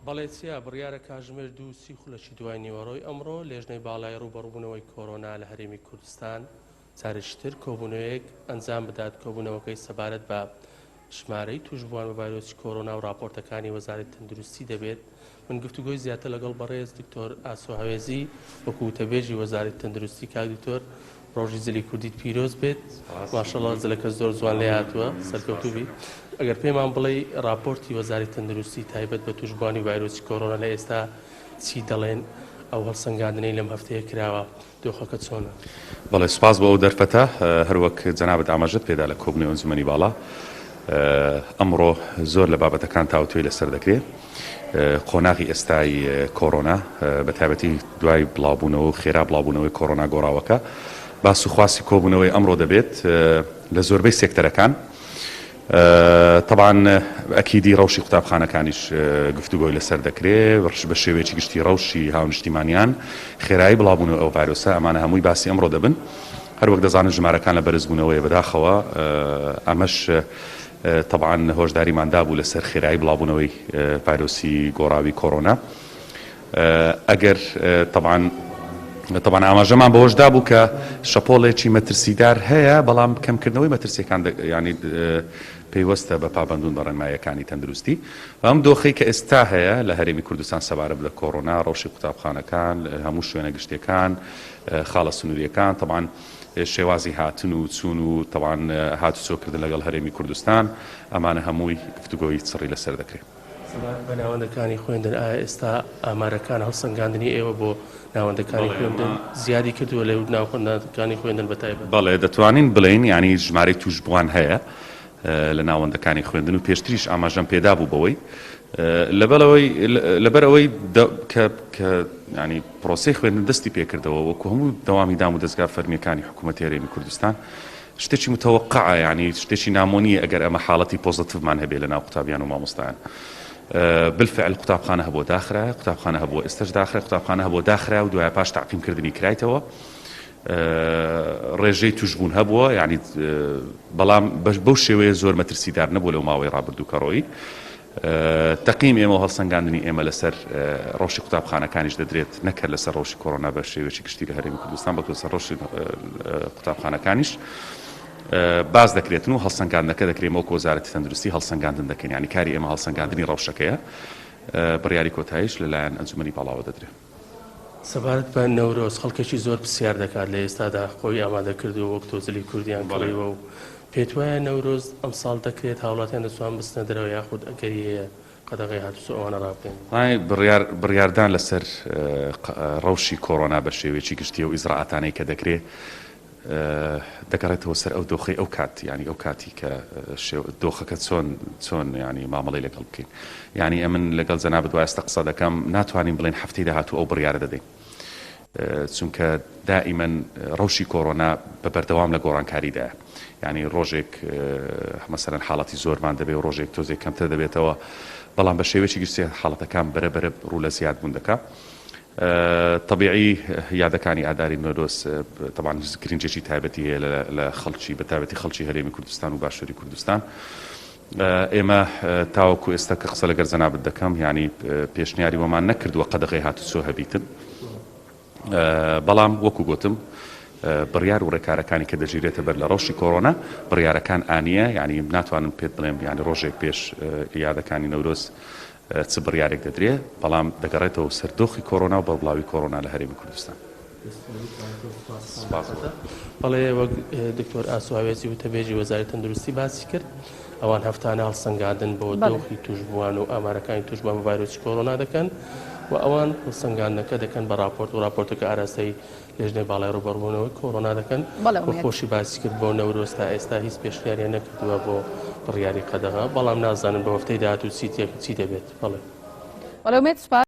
بەڵێ چیا، بڕیارە کاژمێر دوو و سی خولەکی دوای نیوەڕۆی ئەمڕۆ لێژنەی باڵای ڕووبەڕووبوونەوەی کۆرۆنا لە هەرێمی کوردستان جارێکی تر کۆبوونەوەیەک ئەنجام بدات، کۆبوونەوەکەی سەبارەت بە ژمارەی تووشبووان بە ڤایرۆسی کۆرۆنا و ڕاپۆرتەکانی وەزارەتی تەندروستی دەبێت. من گفتوگۆی زیاتر لەگەڵ بەڕێز دکتۆر ئاسۆ هەوێزی وەکو وتەبێژی وەزارەتی تەندروستی کاک دکتۆر ڕۆژی جلی کوردیت پیرۆز بێت ماشەڵا جلەکە زۆر جوان لێ هاتووە سەرکەوتوو بی ئەگەر پێمان بڵێی ڕاپۆرتی وەزاری تەندروستی تایبەت بە توشبووانی ڤایرۆسی کۆرۆنا لە ئێستا چی دەڵێن ئەو هەڵسەنگاندنەی لەم هەفتەیە کراوە دۆخەکە چۆنە؟ بەڵێ سوپاس بۆ ئەو دەرفەتە، هەروەک جەنابت ئاماژەت پێدا لە کۆبوونەوەی ئەنجومەنی باڵا ئەمڕۆ زۆر لە بابەتەکان تاوتوێی لەسەر دەکرێ. قۆناغی ئێستای کۆرۆنا بە تایبەتی دوای بڵاوبوونەوە و خێرا بڵاوبوونەوەی کۆرۆنا گۆڕاوەکە باس و خواسی کۆبوونەوەی ئەمڕۆ دەبێت لە زۆربەی سێکتەرەکان تەبعەن ئەکیدی ڕەوشی قوتابخانەکانیش گفتوگۆی لەسەر دەکرێ بە شێوەیەکی گشتی ڕەوشی هاونیشتیمانیان خێرایی بڵاوبوونەوەی ئەو ڤایرۆسە ئەمانە هەمووی باسی ئەمڕۆ دەبن هەروەک دەزانن ژمارەکان لە بەرزبوونەوەیە بەداخەوە ئەمەش تەبعەن هۆشداریمان دابوو لەسەر خێرایی بڵاوبوونەوەی ڤایرۆسی گۆڕاوی کۆرۆنا ئەگەر تەبعەن تەبعەن ئاماژەمان بەوەش دابوو کە شەپۆڵێکی مەترسیدار هەیە بەڵام کەمکردنەوەی مەترسیەکان ینی پەیوەستە بە پابەندون بە ڕێنماییەکانی تەندروستی ئەم دۆخەی کە ئێستا هەیە لە هەرێمی کوردستان سەبارەت بە کۆرۆنا ڕەوشی قوتابخانەکان هەموو شوێنە گشتیەکان خاڵە سنووریەکان تەبعەن شێوازی هاتن و چوون و تەبعەن هاتوچۆکردن لەگەڵ هەرێمی کوردستان، ئەمانە هەمووی گفتوگۆی چڕی لەسەر دەکرێت. سەبارەت بە ناوەندەکانی خوێندن، ئایا ئێستا ئامارەکان هەڵسەنگاندنی ئێوە بۆ ناوەندەکانی خوێندن زیادی کردووە لە ناوەندەکانی خوێندن بە تایبەت؟ بەڵێ دەتوانین بڵێین یانی ژمارەی تووشبووان هەیە لە ناوەندەکانی خوێندن و پێشتریش ئاماژەم پێدابوو بەوەی لەبەرئەوەی لەبەرئەوەی کە کە یانی پرۆسەی خوێندن دەستی پێکردەوە وەکو هەموو دەوامی دام و دەزگا فەرمیەکانی حکوومەتی هەرێمی کوردستان شتێکی متەوەقعە یانی شتێکی نامۆ نییە ئەگەر ئەمە حاڵەتی پۆزەتیڤمان هەبێ لە ناو قوتابیان و مامۆستایان بالفعل قوتابخانە هەبووە داخرایە قوتابخانە هەبووە ئێستاش داخرا قوتابخانە هەبووە داخرا و دوای پاش تەعقیمکردنی کرایتەوە ڕێژەی توشبوون هەبووە یعنی بەڵام بەو شێوەیە زۆر مەترسیدار نەبوو لەو ماوەی ڕابردوو کە ڕۆیی تەقیم ئێمە و هەڵسەنگاندنی ئێمە لەسەر ڕەوشی قوتابخانەکانیش دەدرێت نەک هەر لەسەر ڕەوشی کۆرۆنا بە شێوەیەکی گشتی لە هەرێمی کوردستان بەڵکو لەسەر ڕەوشی قوتابخانەکانیش باس دەکرێتن و هەڵسەنگاندنەکە دەکرێت وەکو وەزارەتی تەندروستی هەڵسەنگاندن دەکەین یعنی کاری ئێمە هەڵسەنگاندنی ڕەوشەکەیە بڕیاری کۆتاییش لەلایەن ئەنجومەنی باڵاوە دەدرێت. سەبارەت بە نەورۆز خەڵکێکی زۆر پرسیار دەکات لە ئێستادا خۆی ئامادە کردووە وەک تۆ جلی کوردیان کڕیوە و پێت وایە نەورۆز ئەمساڵ دەکرێت هاوڵاتیان دەتوان بچنە دەرەوە یاخود ئەگەری هەیە قەدەغەی هاتوچۆ ئەوانە ڕابگەیەنن؟ بڕیار بڕیاردان لەسەر ڕەوشی کۆرۆنا بە شێوەیەکی گشتی ئەو ئیجرائاتانەی کە دەکرێ دەگەڕێتەوە سەر ئەو دۆخەی ئەو کات یانی ئەو کاتی کە دۆخەکە چۆن چۆن یانی مامەڵەی لەگەڵ بکەین یانی ئەمن لەگەڵ جەنابت وا ئێستا قسە دەکەم ناتوانین بڵێن هەفتەی داهاتوو ئەو بڕیارە دەدەین چونکە دائیمەن ڕەوشی کۆرۆنا بە بەردەوام لە گۆڕانکاریدایە یانی ڕۆژێک مەسەلەن حاڵەتی زۆرمان دەبێ و ڕۆژێک تۆزێک کەمتر دەبێتەوە بەڵام بە شێوەیەکی گشتی حاڵەتەکان بەرە بەرە ڕوو لە زیادبوون دەکا تەبیعی یادەکانی ئاداری نەورۆز تەبعەن گرنگیەکی تایبەتی هەیە لە خەڵکی بە تایبەتی خەڵکی هەرێمی کوردستان و باشووری کوردستان ئێمە تاوەکو ئێستا کە قسە لەگەر جەنابت دەکەم یعنی پێشنیاری وەمان نەکردووە قەدەغەی هاتوچۆ هەبیتن بەڵام وەکو گوتم بڕیار و ڕێکارەکانی کە دەگیرێتە بەر لە ڕەوشی کۆرۆنا بڕیارەکان ئانیە یعنی ناتوانم پێت بڵێم یعنی ڕۆژێک پێش یادەکانی نەورۆز چ بڕیارێک دەدرێ، بەڵام دەگەڕێتەوە سەر دۆخی کۆرۆنا و بەربڵاوی کۆرۆنا لە هەرێمی کوردستان. سپاس. بەڵێ وەک دکتۆر ئاسۆ هاوێزی وتەبێژی وەزارەتی تەندروستی باسی کرد، ئەوان هەفتانە هەڵسەنگاندن بۆ دۆخی تووشبووان و ئامارەکانی تووشبووان بە ڤایرۆسی کۆرۆنا دەکەن و ئەوان هەڵسەنگاندنەکە دەکەن بە ڕاپۆرت و ڕاپۆرتەکە ئاراستەی لیژنەی باڵای ڕووبەڕووبوونەوەی کۆرۆنا دەکەن و خۆشی باسی کرد بۆ نەورۆز تا ئێستا هیچ پێشنیاریان نەکردووە بۆ بڕیاری قەدەغە، بەڵام نازانن بۆ هەفتەی داهاتوو چی دەبێت. بەڵێ. بەڵێ ئومێد سوپاس.